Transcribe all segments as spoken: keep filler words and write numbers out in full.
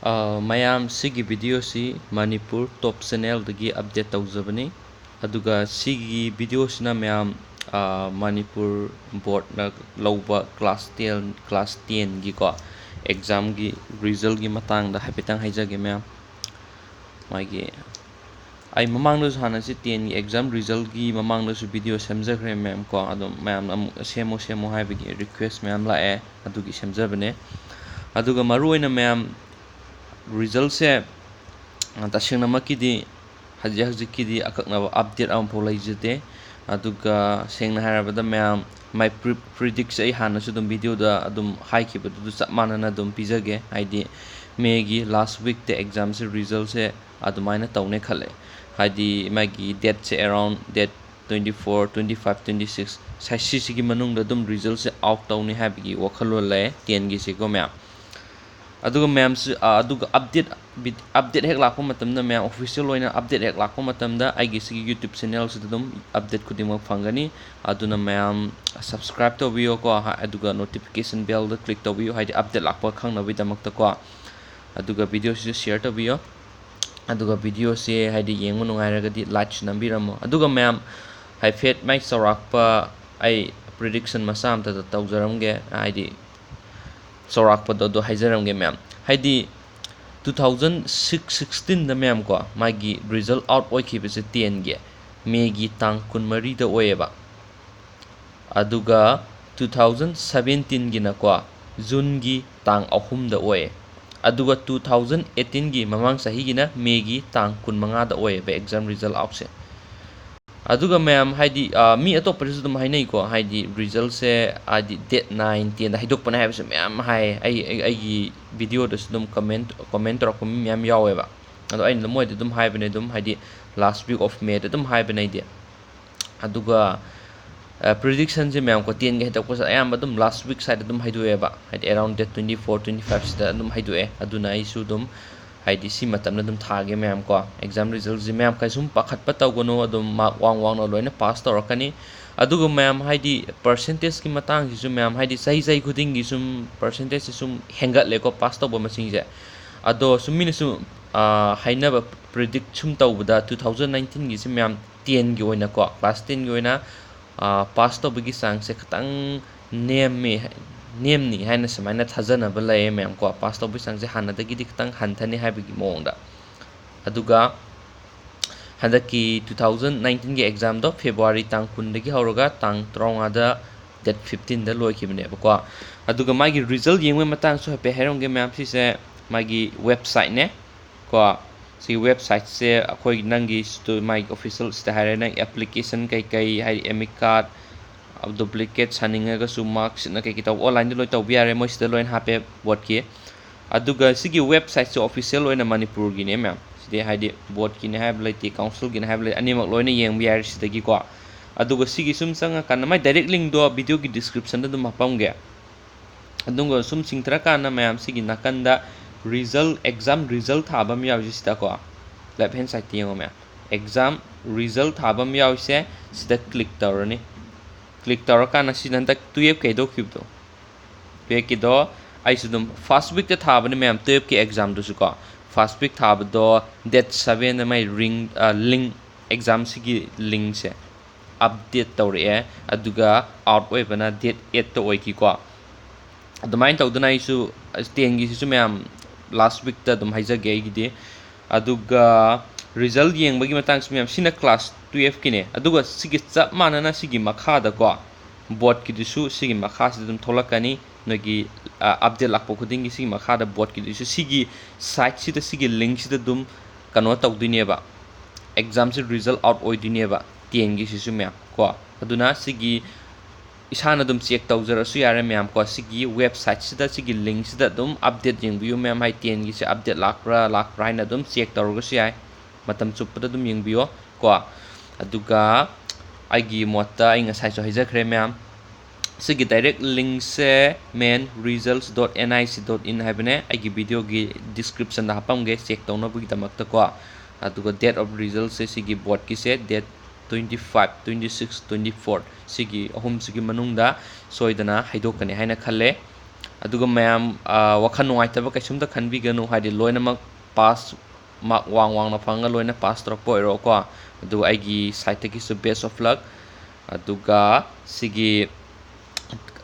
ꯑ, ꯃꯌꯥꯝ, ꯁꯤꯒꯤ video ꯁꯤ ꯃꯅꯤꯄꯨꯔ top channel ꯗꯒꯤ update ꯇꯧꯖꯕꯅꯤ꯫ ꯑꯗꯨꯒ ꯁꯤꯒꯤ video ꯁꯤꯅ ꯃꯌꯥꯝ, ꯑ, ꯃꯅꯤꯄꯨꯔ board ꯅ ꯂꯧꯕ class ten, class ten ꯒꯤꯀꯣ, exam ꯒꯤ result ꯀꯤ ꯃꯇꯥꯡꯗ ꯍꯥꯏꯐꯦꯠꯇꯪ ꯍꯥꯏꯖꯒꯦ ꯃꯌꯥꯝ꯫ ꯃꯥꯒꯤ ꯑꯩ ꯃꯃꯥꯡꯗꯁꯨ ꯍꯥꯟꯅ ꯁꯤ ten ꯒꯤ exam result ꯀꯤ ꯃꯃꯥꯡꯗꯁꯨ video ꯁꯦꯝꯖꯈ꯭ꯔꯦ ꯃꯌꯥꯝ ꯀꯣ꯫ ꯑꯗꯨꯝ ꯃꯌꯥꯝꯅ ꯑꯃꯨꯛ ꯁꯦꯝꯃꯨ, ꯁꯦꯝꯃꯨ ꯍꯥꯏꯕꯒꯤ request ꯃꯌꯥꯝ ꯂꯥꯛꯑꯦ, ꯑꯗꯨꯒꯤ ꯁꯦꯝꯖꯕꯅꯦ꯫ ꯑꯗꯨꯒ ꯃꯔꯨꯑꯣꯏꯅ ꯃꯌꯥꯝ, result ꯁꯦ, ꯑ, ꯇꯁꯦꯡꯅꯃꯛꯀꯤꯗꯤ ꯍꯧꯖꯤꯛ ꯍꯧꯖꯤꯛꯀꯤꯗꯤ ꯑꯀꯛꯅꯕ update ꯑꯃꯐꯥꯎ ꯂꯩꯖꯗꯦ꯫ ꯑꯗꯨꯒ ꯁꯦꯡꯅ ꯍꯥꯏꯔꯕꯗ ꯃꯌꯥꯝ, my pre-, predict ꯁꯦ ꯑꯩ ꯍꯥꯟꯅꯁꯨ ꯑꯗꯨꯝ video ꯗ ꯑꯗꯨꯝ ꯍꯥꯏꯈꯤꯕꯗꯨꯗ ꯆꯞ ꯃꯥꯟꯅꯅ ꯑꯗꯨꯝ ꯄꯤꯖꯒꯦ꯫ ꯍꯥꯏꯗꯤ May ꯒꯤ last week ꯇ exam ꯁꯦ result ꯁꯦ ꯑꯗꯨꯃꯥꯏꯅ ꯇꯧꯅꯦ ꯈꯜꯂꯦ꯫ ꯍꯥꯏꯗꯤ ꯃꯥꯒꯤ date ꯁꯦ around date twenty four, twenty five, twenty six ꯁꯥꯏ-, ꯁꯤꯁꯤꯒꯤ ꯃꯅꯨꯡꯗ ꯑꯗꯨꯝ result ꯁꯦ out ꯇꯧꯅꯤ ꯍꯥꯏꯕꯒꯤ ꯋꯥꯈꯜꯂꯣꯟ ꯂꯩ ten ꯒꯤꯁꯤꯀꯣ ꯃꯌꯥꯝ꯫ ꯑꯗꯨꯒ ꯃꯌꯥꯝꯁꯤ, ꯑ, ꯑꯗꯨꯒ update, ꯕꯤ-, update ꯍꯦꯛ ꯂꯥꯛꯄ ꯃꯇꯝꯗ ꯃꯌꯥꯝ, official ꯑꯣꯏꯅ update ꯍꯦꯛ ꯂꯥꯛꯄ ꯃꯇꯝꯗ ꯑꯩꯒꯤ ꯁꯤꯒꯤ YouTube channel ꯁꯤꯗ ꯑꯗꯨꯝ update ꯈꯨꯗꯤꯡꯃꯛ ꯐꯪꯒꯅꯤ꯫ ꯑꯗꯨꯅ ꯃꯌꯥꯝ subscribe ꯇꯧꯕꯤꯌꯣꯀꯣ, ꯍꯥ-, ꯑꯗꯨꯒ notification bell ꯗ click ꯇꯧꯕꯤꯌꯨ, ꯍꯥꯏꯗꯤ update ꯂꯥꯛꯄ ꯈꯪꯅꯕꯒꯤꯗꯃꯛꯇꯀꯣ꯫ ꯑꯗꯨꯒ video ꯁꯤꯁꯨ share ꯇꯧꯕꯤꯌꯣ꯫ ꯑꯗꯨꯒ video ꯁꯦ ꯍꯥꯏꯗꯤ ꯌꯦꯡꯕ ꯅꯨꯡꯉꯥꯏꯔꯒꯗꯤ like ꯁꯨ ꯅꯝꯕꯤꯔꯝꯃꯣ꯫ ꯑꯗꯨꯒ ꯃꯌꯥꯝ, ꯍꯥꯏꯐꯦꯠ ꯃꯥꯏ ꯆꯥꯎꯔꯥꯛꯄ ꯑꯩ prediction ꯃꯆꯥ ꯑꯝꯇ ꯇꯧꯖꯔꯝꯒꯦ, ꯍꯥꯏꯗꯤ ꯆꯥꯎꯔꯥꯛꯄꯗꯣ ꯑꯗꯨ ꯍꯥꯏꯖꯔꯝꯒꯦ ꯃꯌꯥꯝ꯫ ꯍꯥꯏꯗꯤ two thousand sixteen ꯗ ꯃꯌꯥꯝ ꯀꯣ, ꯃꯥꯒꯤ result out ꯑꯣꯏꯈꯤꯕꯁꯦ ten ꯒꯤ May ꯒꯤ ꯇꯥꯡ ꯀꯨꯟꯃꯔꯤꯗ ꯑꯣꯏꯌꯦꯕ꯫ ꯑꯗꯨꯒ two thousand seventeen ꯒꯤꯅꯀꯣ, June ꯒꯤ ꯇꯥꯡ ꯑꯍꯨꯝꯗ ꯑꯣꯏꯌꯦ꯫ ꯑꯗꯨꯒ two thousand eighteen ꯒꯤ ꯃꯃꯥꯡ ꯆꯍꯤꯒꯤꯅ May ꯒꯤ ꯇꯥꯡ ꯀꯨꯟꯃꯉꯥꯗ ꯑꯣꯏꯌꯦꯕ exam result out ꯁꯦ꯫ ꯑꯗꯨꯒ ꯃꯌꯥꯝ, ꯍꯥꯏꯗꯤ, ꯑ, ꯃꯤ ꯑꯇꯣꯞꯄꯗꯁꯨ ꯑꯗꯨꯝ ꯍꯥꯏꯅꯩꯀꯣ, ꯍꯥꯏꯗꯤ result ꯁꯦ, ꯍꯥꯏꯗꯤ date nine, ten ꯗ ꯍꯥꯏꯗꯣꯛꯄꯅꯦ ꯍꯥꯏꯕꯁꯨ ꯃꯌꯥꯝ ꯍꯥꯏ꯫ ꯑꯩ, ꯑꯩ, ꯑꯩꯒꯤ video ꯗꯁꯨ ꯑꯗꯨꯝ comment, comment ꯇꯧꯔꯛꯄ ꯃꯤ ꯃꯌꯥꯝ ꯌꯥꯎꯋꯦꯕ꯫ ꯑꯗꯣ ꯑꯩꯅ ꯃꯣꯏꯗ ꯑꯗꯨꯝ ꯍꯥꯏꯕꯅꯦ, ꯑꯗꯨꯝ ꯍꯥꯏꯗꯤ last week of May ꯗ ꯑꯗꯨꯝ ꯍꯥꯏꯕꯅꯦ ꯑꯩꯗꯤ꯫ ꯑꯗꯨꯒ, ꯑ, prediction ꯁꯦ ꯃꯌꯥꯝ ꯀꯣ, ten ꯒꯤ ꯍꯥꯏꯗꯣꯛꯄꯁꯦ ꯑꯌꯥꯝꯕ ꯑꯗꯨꯝ last week ꯁ꯭ꯋꯥꯏꯗ ꯑꯗꯨꯝ ꯍꯥꯏꯗꯣꯛꯑꯦꯕ, ꯍꯥꯏꯗꯤ around date twenty four, twenty five ꯁꯤꯗ ꯑꯗꯨꯝ ꯍꯥꯏꯗꯣꯛꯑꯦ꯫ ꯑꯗꯨꯅ ꯑꯩꯁꯨ ꯑꯗꯨꯝ, ꯍꯥꯏꯗꯤ ꯁꯤ ꯃꯇꯝꯗ ꯑꯗꯨꯝ ꯊꯥꯒꯦ ꯃꯌꯥꯝ ꯀꯣ꯫ Exam result ꯁꯦ ꯃꯌꯥꯝ ꯀꯩꯁꯨꯝ ꯄꯥꯈꯠꯄ ꯇꯧꯒꯅꯨ, ꯑꯗꯨꯝ mark ꯋꯥꯡ ꯋꯥꯡꯅ ꯂꯣꯏꯅ pass ꯇꯧꯔꯛꯀꯅꯤ꯫ ꯑꯗꯨꯒ ꯃꯌꯥꯝ, ꯍꯥꯏꯗꯤ percentage ꯀꯤ ꯃꯇꯥꯡꯁꯤꯁꯨ ꯃꯌꯥꯝ, ꯍꯥꯏꯗꯤ ꯆꯍꯤ ꯆꯍꯤ ꯈꯨꯗꯤꯡꯒꯤ ꯁꯨꯝ percentage ꯁꯦ ꯁꯨꯝ ꯍꯦꯟꯒꯠꯂꯦꯀꯣ, pass ꯇꯧꯕ ꯃꯁꯤꯡꯁꯦ꯫ ꯑꯗꯣ ꯁꯨꯝ ꯃꯤꯅꯁꯨ ꯍꯥꯏꯅꯕ, ꯄ꯭ꯔꯤꯗꯤꯛ ꯁꯨꯝ ꯇꯧꯕꯗ, ꯇꯨ ꯊꯥꯎꯖꯟ ꯅꯥꯏꯟꯇꯤꯟꯒꯤꯁꯤ ꯃꯌꯥꯝ ꯇꯦꯟꯒꯤ ꯑꯣꯏꯅꯀꯣ, ꯀ꯭ꯂꯥꯁ ꯇꯦꯟꯒꯤ ꯑꯣꯏꯅ ꯄꯥꯁ ꯇꯧꯕꯒꯤ ꯆꯥꯡꯁꯦ ꯈꯤꯇꯪ ꯅꯦꯝꯃꯤ, ꯅꯦꯝꯅꯤ ꯍꯥꯏꯅ ꯁꯨꯃꯥꯏꯅ ꯊꯥꯖꯅꯕ ꯂꯩꯌꯦ ꯃꯌꯥꯝ ꯀꯣ꯫ ꯄꯥꯁ ꯇꯧꯕꯒꯤ ꯆꯥꯡꯁꯦ ꯍꯥꯟꯅꯗꯒꯤꯗꯤ ꯈꯤꯇꯪ ꯍꯟꯊꯅꯤ ꯍꯥꯏꯕꯒꯤ ꯃꯑꯣꯡꯗ꯫ ꯑꯗꯨꯒ ꯍꯟꯗꯛꯀꯤ ꯇꯨ ꯊꯥꯎꯖꯟ ꯅꯥꯏꯟꯇꯤꯟꯒꯤ ꯑꯦꯛꯖꯥꯝꯗꯣ ꯐꯦꯕ꯭ꯔꯨꯋꯥꯔꯤ ꯇꯥꯡ ꯀꯨꯟꯗꯒꯤ ꯍꯧꯔꯒ ꯇꯥꯡ ꯇꯔꯥꯃꯉꯥꯗ, ꯗꯦꯠ ꯐꯤꯐꯇꯤꯟꯗ ꯂꯣꯏꯈꯤꯕꯅꯦꯕꯀꯣ꯫ ꯑꯗꯨꯒ ꯃꯥꯒꯤ ꯔꯤꯖꯜ ꯌꯦꯡꯕꯒꯤ ꯃꯇꯥꯡꯁꯨ ꯍꯥꯏꯐꯦꯠ ꯍꯥꯏꯔꯝꯒꯦ ꯃꯌꯥꯝ꯫ ꯁꯤꯁꯦ ꯃꯥꯒꯤ ꯋꯦꯕꯁꯥꯏꯠꯅꯦ ꯀꯣ꯫ ꯁꯤ ꯋꯦꯕꯁꯥꯏꯠꯁꯦ ꯑꯩꯈꯣꯏ ꯅꯪꯒꯤ ꯁꯤꯗ, ꯃꯥꯒꯤ ꯑꯣꯐꯤꯁꯤꯌꯦꯜ ꯁꯤꯗ ꯍꯥꯏꯔꯦ, ꯅꯪ ꯑꯦꯄ꯭ꯂꯤꯀꯦꯁꯟ ꯀꯩꯀꯩ, ꯍꯥꯏꯗꯤ ꯑꯦꯃꯤꯠ ꯀꯥꯔꯠ, ꯗꯨꯄ꯭ꯂꯤꯀꯦꯠ ꯁꯥꯅꯤꯡꯉꯒꯁꯨ, ꯃꯥꯔꯛꯁꯤꯠꯅ ꯀꯩꯀꯩ ꯇꯧꯕ, ꯑꯣꯟꯂꯥꯏꯟꯗ ꯂꯣꯏ ꯇꯧꯕ ꯌꯥꯔꯦ, ꯃꯣꯏ ꯁꯤꯗ ꯂꯣꯏꯅ ꯍꯥꯞꯄꯦ ꯕꯣꯔꯗꯀꯤ꯫ ꯑꯗꯨꯒ ꯁꯤꯒꯤ ꯋꯦꯕꯁꯥꯏꯠꯁꯦ ꯑꯣꯐꯤꯁꯤꯌꯦꯜ ꯑꯣꯏꯅ ꯃꯅꯤꯄꯨꯔꯒꯤꯅꯦ ꯃꯌꯥꯝ꯫ ꯁꯤꯗꯤ ꯍꯥꯏꯗꯤ ꯕꯣꯔꯗꯀꯤꯅꯦ ꯍꯥꯏꯕ ꯂꯩꯇꯦ, ꯀꯥꯎꯟꯁꯤꯜꯒꯤꯅꯦ ꯍꯥꯏꯕ ꯂꯩꯇꯦ, ꯑꯅꯤꯃꯛ ꯂꯣꯏꯅ ꯌꯦꯡꯕ ꯌꯥꯔꯦ ꯁꯤꯗꯒꯤꯀꯣ꯫ ꯑꯗꯨꯒ ꯁꯤꯒꯤ ꯁꯨꯝ ꯆꯪꯉꯀꯥꯟꯗ ꯃꯥꯏ ꯗꯥꯏꯔꯦꯛ ꯂꯤꯡꯗꯣ ꯚꯤꯗꯤꯑꯣꯒꯤ ꯗꯤꯁꯀ꯭ꯔꯤꯞꯁꯟꯗ ꯑꯗꯨꯝ ꯍꯥꯞꯄꯝꯒꯦ꯫ ꯑꯗꯨꯒ ꯁꯨꯝ ꯆꯤꯡꯊꯔꯀꯥꯟꯗ ꯃꯌꯥꯝ ꯁꯤꯒꯤ ꯅꯥꯀꯟꯗ ꯔꯤꯖꯜ, ꯑꯦꯛꯖꯥꯝ ꯔꯤꯖꯜ ꯊꯥꯕ ꯑꯃ ꯌꯥꯎꯔꯤꯁꯦ ꯁꯤꯗꯀꯣ, ꯂꯦꯐ ꯍꯦꯟ ꯁꯥꯏꯠꯇ ꯌꯦꯡꯉꯣ ꯃꯌꯥꯝ, ꯑꯦꯛꯖꯥꯝ ꯔꯤꯖꯜ ꯊꯥꯕ ꯑꯃ ꯌꯥꯎꯔꯤꯁꯦ ꯁꯤꯗ ꯀ꯭ꯂꯤꯛ ꯇꯧꯔꯅꯤ꯫ ꯀ꯭ꯂꯤꯛ ꯇꯧꯔꯀꯥꯟꯗ ꯁꯤꯅ ꯍꯟꯗꯛ ꯇꯨꯌꯦꯜꯐꯀꯤ ꯍꯥꯏꯗꯣꯛꯈꯤꯕꯗꯣ, ꯇꯨꯌꯦꯜꯐꯀꯤꯗꯣ ꯑꯩꯁꯨ ꯑꯗꯨꯝ ꯐꯥꯔꯁ ꯋꯤꯛꯇ ꯊꯥꯕꯅꯤ ꯃꯌꯥꯝ, ꯇꯨꯌꯦꯜꯐꯀꯤ ꯑꯦꯛꯖꯥꯝꯗꯨꯁꯨꯀꯣ꯫ ꯐꯥꯔꯁ ꯋꯤꯛ ꯊꯥꯕꯗꯣ ꯗꯦꯠ ꯁꯕꯦꯟꯗ ꯃꯥꯏ ꯔꯤꯡ, ꯂꯤꯡ, ꯑꯦꯛꯖꯥꯝꯁꯤꯒꯤ ꯂꯤꯡꯁꯦ ꯑꯞꯗꯦꯠ ꯇꯧꯔꯛꯑꯦ, ꯑꯗꯨꯒ ꯑꯥꯎꯠ ꯑꯣꯏꯕꯅ ꯗꯦꯠ ꯑꯩꯠꯇ ꯑꯣꯏꯈꯤꯀꯣ꯫ ꯑꯗꯨꯃꯥꯏꯅ ꯇꯧꯗꯅ ꯑꯩꯁꯨ ꯇꯦꯟꯒꯤꯁꯤꯁꯨ ꯃꯌꯥꯝ ꯂꯥꯁ ꯋꯤꯛꯇ ꯑꯗꯨꯝ ꯍꯥꯏꯖꯒꯦ ꯑꯩꯒꯤꯗꯤ꯫ ꯑꯗꯨꯒ ꯔꯤꯖꯜ ꯌꯦꯡꯕꯒꯤ ꯃꯇꯥꯡꯁꯤ ꯃꯌꯥꯝ, ꯁꯤꯅ ꯀ꯭ꯂꯥꯁ ꯇꯨꯌꯦꯜꯐꯀꯤꯅꯦ꯫ ꯑꯗꯨꯒ ꯁꯤꯒꯤ ꯆꯞ ꯃꯥꯟꯅꯅ ꯁꯤꯒꯤ ꯃꯈꯥꯗꯀꯣ, ꯕꯣꯔꯗꯀꯤꯗꯨꯁꯨ ꯁꯤꯒꯤ ꯃꯈꯥꯁꯤꯗ ꯑꯗꯨꯝ ꯊꯣꯛꯂꯛꯀꯅꯤ꯫ ꯅꯣꯏꯒꯤ, ꯑ, ꯑꯞꯗꯦꯠ ꯂꯥꯛꯄ ꯈꯨꯗꯤꯡꯒꯤ ꯁꯤꯒꯤ ꯃꯈꯥꯗ ꯕꯣꯔꯗꯀꯤꯗꯨꯁꯨ ꯁꯤꯒꯤ ꯁꯥꯏꯠꯁꯤꯗ, ꯁꯤꯒꯤ ꯂꯤꯡꯁꯤꯗ ꯑꯗꯨꯝ ꯀꯩꯅꯣ ꯇꯧꯗꯣꯏꯅꯦꯕ, ꯑꯦꯛꯖꯥꯝꯁꯤ ꯔꯤꯖꯜ ꯑꯥꯎꯠ ꯑꯣꯏꯗꯣꯏꯅꯦꯕ ꯇꯦꯟꯒꯤꯁꯤꯁꯨ ꯃꯌꯥꯝ ꯀꯣ꯫ ꯑꯗꯨꯅ ꯁꯤꯒꯤ ꯏꯁꯥꯅ ꯑꯗꯨꯝ ꯆꯦꯛ ꯇꯧꯖꯔꯁꯨ ꯌꯥꯔꯦ ꯃꯌꯥꯝ ꯀꯣ꯫ ꯁꯤꯒꯤ ꯋꯦꯕꯁꯥꯏꯠꯁꯤꯗ, ꯁꯤꯒꯤ ꯂꯤꯡꯁꯤꯗ ꯑꯗꯨꯝ ꯑꯞꯗꯦꯠ ꯌꯦꯡꯕꯤꯌꯨ ꯃꯌꯥꯝ꯫ ꯍꯥꯏ ꯇꯦꯟꯒꯤꯁꯦ ꯑꯞꯗꯦꯠ ꯂꯥꯛꯄ꯭ꯔꯥ ꯂꯥꯛꯄ꯭ꯔꯥ ꯍꯥꯏꯅ ꯑꯗꯨꯝ ꯆꯦꯛ ꯇꯧꯔꯒꯁꯨ ꯌꯥꯏ꯫ ꯃꯇꯝ ꯆꯨꯞꯄꯗ ꯑꯗꯨꯝ ꯌꯦꯡꯕꯤꯌꯣ ꯀꯣ꯫ ꯑꯗꯨꯒ ꯑꯩꯒꯤ ꯃꯣꯠꯇ ꯑꯩ ꯉꯁꯥꯏꯁꯨ ꯍꯥꯏꯖꯈ꯭ꯔꯦ ꯃꯌꯥꯝ, ꯁꯤꯒꯤ direct ꯂꯤꯡꯁꯦ main results dot N I C dot in ꯍꯥꯏꯕꯅꯦ꯫ ꯑꯩꯒꯤ ꯚꯤꯗꯤꯑꯣꯒꯤ ꯗꯤꯁꯀ꯭ꯔꯤꯞꯁꯟꯗ ꯍꯥꯞꯄꯝꯒꯦ ꯆꯦꯛ ꯇꯧꯅꯕꯒꯤꯗꯃꯛꯇꯀꯣ꯫ ꯑꯗꯨꯒ date of resultꯁꯦ ꯁꯤꯒꯤ ꯕꯣꯔꯗꯀꯤꯁꯦ date twenty five, twenty six, twenty four, ꯁꯤꯒꯤ ꯑꯍꯨꯝꯁꯤꯒꯤ ꯃꯅꯨꯡꯗ ꯁꯣꯏꯗꯅ ꯍꯥꯏꯗꯣꯛꯀꯅꯤ ꯍꯥꯏꯅ ꯈꯜꯂꯦ꯫ ꯑꯗꯨꯒ ꯃꯌꯥꯝ, ꯑꯥ, ꯋꯥꯈꯜ ꯅꯨꯡꯉꯥꯏꯇꯕ ꯀꯩꯁꯨꯝꯇ ꯈꯟꯕꯤꯒꯅꯨ, ꯍꯥꯏꯗꯤ ꯂꯣꯏꯅꯃꯛ ꯄꯥꯁ, ꯃꯥꯔꯛ ꯋꯥꯡ ꯋꯥꯡꯅ ꯐꯪꯉꯒ ꯂꯣꯏꯅ ꯄꯥꯁ ꯇꯧꯔꯛꯄ ꯑꯣꯏꯔꯣꯀꯣ꯫ ꯑꯗꯨ ꯑꯩꯒꯤ ꯁꯥꯏꯠꯇꯒꯤꯁꯨ best of luck꯫ ꯑꯗꯨꯒ ꯁꯤꯒꯤ,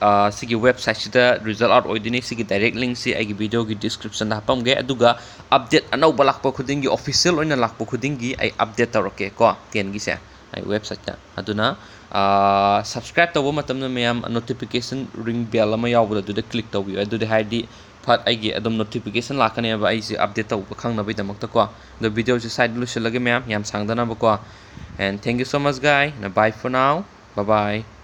ꯑꯥ, ꯁꯤꯒꯤ ꯋꯦꯕꯁꯥꯏꯠꯁꯤꯗ ꯔꯤꯖꯜ ꯑꯥꯎꯠ ꯑꯣꯏꯗꯣꯏꯅꯤ꯫ ꯁꯤꯒꯤ ꯗꯥꯏꯔꯦꯛ ꯂꯤꯡꯁꯤ ꯑꯩꯒꯤ ꯚꯤꯗꯤꯑꯣꯒꯤ ꯗꯤꯁꯀ꯭ꯔꯤꯞꯁꯟꯗ ꯍꯥꯞꯄꯝꯒꯦ꯫ ꯑꯗꯨꯒ ꯑꯞꯗꯦꯠ ꯑꯅꯧꯕ ꯂꯥꯛꯄ ꯈꯨꯗꯤꯡꯒꯤ, ꯑꯣꯐꯤꯁꯤꯌꯦꯜ ꯑꯣꯏꯅ ꯂꯥꯛꯄ ꯈꯨꯗꯤꯡꯒꯤ ꯑꯩ ꯑꯞꯗꯦꯠ ꯇꯧꯔꯛꯀꯦꯀꯣ, ꯇꯦꯟꯒꯤꯁꯦ ꯑꯩ ꯋꯦꯕꯁꯥꯏꯠꯇ꯫ ꯑꯗꯨꯅ, ꯑꯥ, ꯁꯕꯁꯀ꯭ꯔꯥꯏꯕ ꯇꯧꯕ ꯃꯇꯝꯗ ꯃꯌꯥꯝ ꯅꯣꯇꯤꯐꯤꯀꯦꯁꯟ ꯔꯤꯡ ꯕꯦꯜ ꯑꯃ ꯌꯥꯎꯕꯗꯣ ꯑꯗꯨꯗ ꯀ꯭ꯂꯤꯛ ꯇꯧꯕꯤꯌꯨ꯫ ꯑꯗꯨꯗꯤ ꯍꯥꯏꯗꯤ ꯐꯠ ꯑꯩꯒꯤ ꯑꯗꯨꯝ ꯅꯣꯇꯤꯐꯤꯀꯦꯁꯟ ꯂꯥꯛꯀꯅꯦꯕ ꯑꯩꯁꯦ ꯑꯞꯗꯦꯠ ꯇꯧꯕ ꯈꯪꯅꯕꯒꯤꯗꯃꯛꯇꯀꯣ꯫ ꯑꯗꯣ ꯚꯤꯗꯤꯑꯣꯁꯦ ꯁ꯭ꯋꯥꯏꯗ ꯂꯣꯏꯁꯤꯜꯂꯒꯦ ꯃꯌꯥꯝ, ꯌꯥꯝ ꯁꯥꯡꯗꯅꯕꯀꯣ꯫ And thank you so much, guy. Bye for now. Bye bye.